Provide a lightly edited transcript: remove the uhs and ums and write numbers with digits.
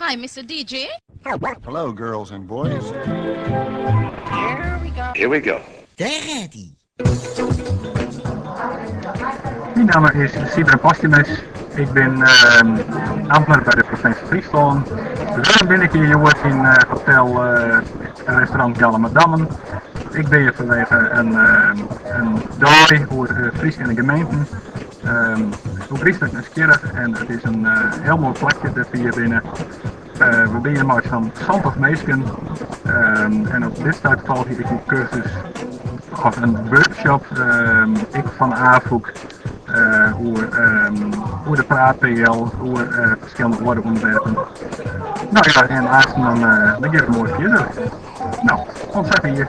Hi, Mister DJ. Hello, girls and boys. Here we go. Here we go. Dêr rêdt hy. Myn namme is Sybren Posthumus. Ik bin amtner by de provinsje Fryslân. Wurk bin ik hjir hjoed yn hotel en restaurant Galamadammen. Ik bin hjir fanwege in dei oer Frysk en de gemeenten. Ûnryslik nijsgjirrich en it is in hiel moai plakje dêr't we hjir binne. We binne hjir mei sa'n 70 minsken en op dit stuit folgje ik in kursus of in workshop ek fan Afûk oer oer de praatpeal, oer ferskillende oare ûnderwerpen. No ja, en aansten dan dan giet it moai fierder. No, oant safier.